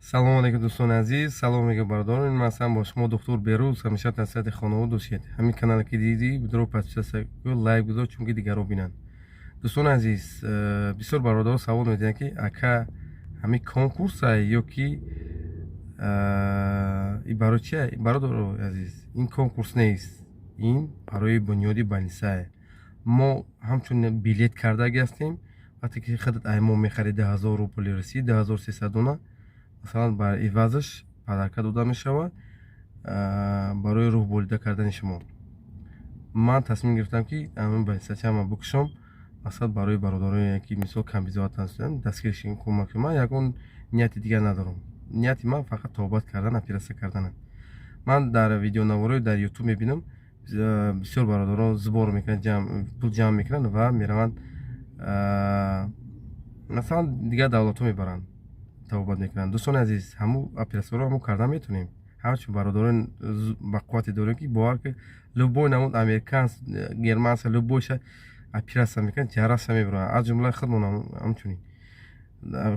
Салому алейкум, дӯстони азиз, салом мегӯям, бародарон. Ман ҳастам бо шумо, доктор Берӯз. Ҳамеша тансиҳати хонавода бошед. Ҳамин канале ки дидӣ, бидро подписаться, лайк гузор, чунки дигарро бинанд. Дӯстони азиз, бисёр бародарон савол медиҳанд, ки ака, ҳамин конкурса ё ки барои чи? Бародарои азиз, ин конкурс нест, ин барои бунёди больницае. Мо ҳамчун билет кардаги ҳастем. Вақте ки худат ай мо мехарӣ, 10 000 рубли Русӣ, 2300 дона, масалан, бар ивазаш подарка дода мешавад барои рӯҳболида кардани шумо. Ман тасмим гирифтам, ки ҳамин больницачама бикушом, мақсад барои бародароне ки, мисол, камбизоатанд, дастгиришон, кӯмак. Ман ягон нияти дигар надорам. Нияти ман фақат табобат кардан, оператсия карданам. Ман дар видеонаворҳои дар Ютуб мебинам, бисёр бародарон сбор мекунанд, пул ҷамъ мекунанд ва мераванд, масалан, дигар давлатҳо мебаранд, табобат мекунанд. Дӯстони азиз, ҳамун оператсияро мо кардан метавонем. Ҳамчун бародарон ба қуввате дорем, ки бовар ки любой намуд, американс, германса, любойша оператсия мекунанд, ҷараса мебаранд, аз ҷумла худмон ҳамчунин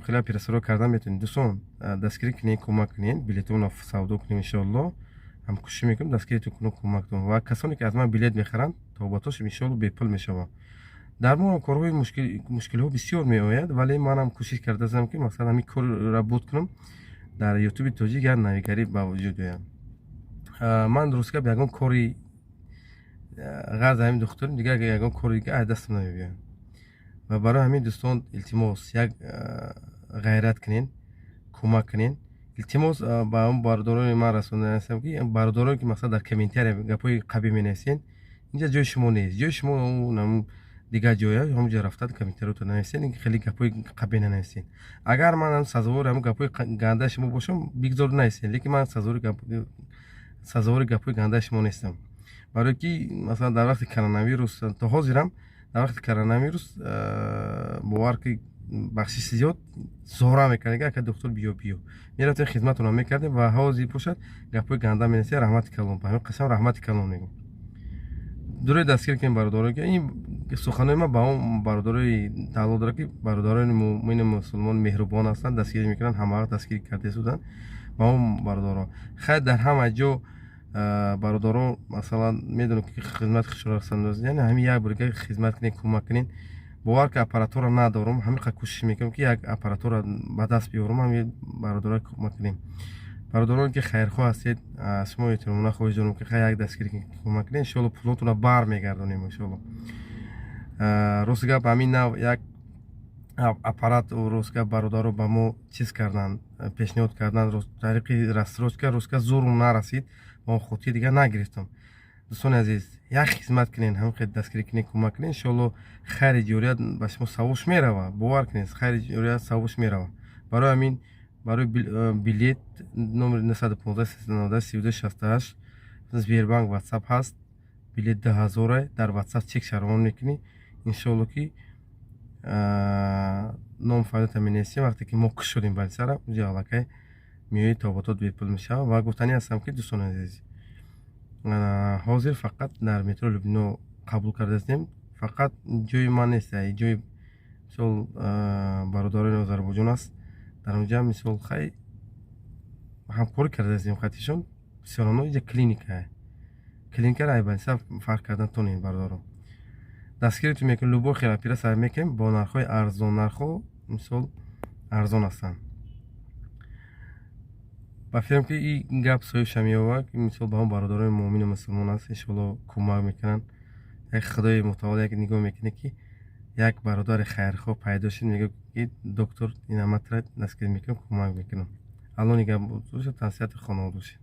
хеле оператсияро кардан метавонем. Дӯстон, дастгирӣ кунед, кӯмак кунед, билетонро савдо кунем, иншоалло. Ҳам кӯшиш мекунем дастгиритон кунем, кӯмактон. Ва касоне ки аз ман билет мехаранд, табобатош иншоалло бепул мешавад. Дар мо корҳои мушкилиҳо бисёр меояд, вале манам кӯшиш кардаастам, ки мақсад ҳамин корро буд кунам, дар Ютуби тоҷик як навигарӣ ба вуҷуд ояд. Ман, дуруст гап, ягон кори ғарз ҳамин духтурим, дигар ягон кори дига аз дастам намебиёяд. Ва барои ҳамин, дӯстон, илтимос, як ғайрат кунед, кӯмак кунед. Илтимос ба он бародарони ман расондаастам, ки бародароне ки, масалан, дар комментария гапҳои қабиҳ менависед, инҷа ҷои шумо нест. Ҷои шумо дигар ҷоя, ҳамонҷо рафта комментариёто нанависед, хеле гапҳои қабеҳ нанависед. Агар ман сазовори ҳамон гапҳои гандаи шумо бошам, бигзор нависед, лекин ман сазовори гапҳои гандаи шумо нестам. Барое ки, масалан, дар вақти коронавирус, то ҳозирам дар вақти коронавирус, бовар ки, бахшиши зиёд, зора мекардем, ака, духтур, биё, биё, мерафтем, хизматонро мекардем. Ва ҳозир бошад, гапҳои ганда менависед. Раҳмати калон, ба ҳамин қасам раҳмати калон мегӯм. Дурои дастгир кунем, бародаро. Ин суханои ман ба он бародарои тааллуқ дорад, ки бародарони мӯмини мусулмон меҳрубон ҳастанд, дастгирӣ мекунанд, ҳамавақт дастгирӣ карда истоданд. Ба он бародаро, хайр, дар ҳама ҷо бародаро, масалан, медонам, ки хизмати худшонро расонда, яъне ҳамин як бор хизмат кунед, кӯмак кунед. Бовар ки, аппаратура надорам, ҳамин қадр кӯшиш мекунам, ки як аппаратура ба даст биёрам, ҳамин бародаро кӯмак кунем. Бародароне ки хайрхоҳ ҳастед, аз шумо эҳтиромона хоҳиш дорам, ки хай як дастгирӣ, кӯмак кунед. Иншоалло, пулотонро бармегардонем, иншоалло. Рости гап, ҳамин нав як аппарат, рост гап, бародаро ба мо чиз карданд, пешниҳод карданд тариқи рассрочка. Рост гап, зурум нарасид, ба он хотир дигар нагирифтам. Дӯстони азиз, як хизмат кунед, ҳамин хел дастгирӣ кунед, кӯмак кунед. Иншоалло, хайри ҷорият ба шумо савобш мерава. Бовар кунед, хайри ҷорият савобш мерава. Барои ҳамин, барои билет номери 915 390 32 68, Сбербанк, Ватсап ҳаст. Билет 2000-а, дар Ватсап чек шаравон мекунӣ. Иншоалло, ки ном фамилията менависем. Вақте ки мо кушодем больницара, уҷа аллакай меои, табобатот бепул мешавад. Ва гуфтанӣ ҳастам, ки, дӯстони азиз, ҳозир фақат дар метро Люблино қабул кардаастем. Фақат ҷои ман нест, ҷои, мисол, бародарони Озарбойҷон аст. Дар онҷа, мисол, хай, ҳамкорӣ кардаастем хатишон. Бисёр инҷа клиника, клиникаро ай больница фарқ кардан тонем. Бародарон, дастгиритон мекунем, любой хел оператсия мекунем бо нархҳои арзон. Нархҳо, мисол, арзон ҳастанд. Ба фикрам, ки ин гап соҳибша меёбад, мисол, ба он бародарони муъмину мусулмон аст. Иншоалло, кӯмак мекунанд. Як Худои мутаол як нигоҳ мекунад, ки як бародари хайрхоҳ пайдо шуд, мегӯяд, ки доктор, ина ман тра дастгирӣ мекунам, кӯмак мекунам. Алло нигаҳбон бошад, тансиҳати хонавода бошед.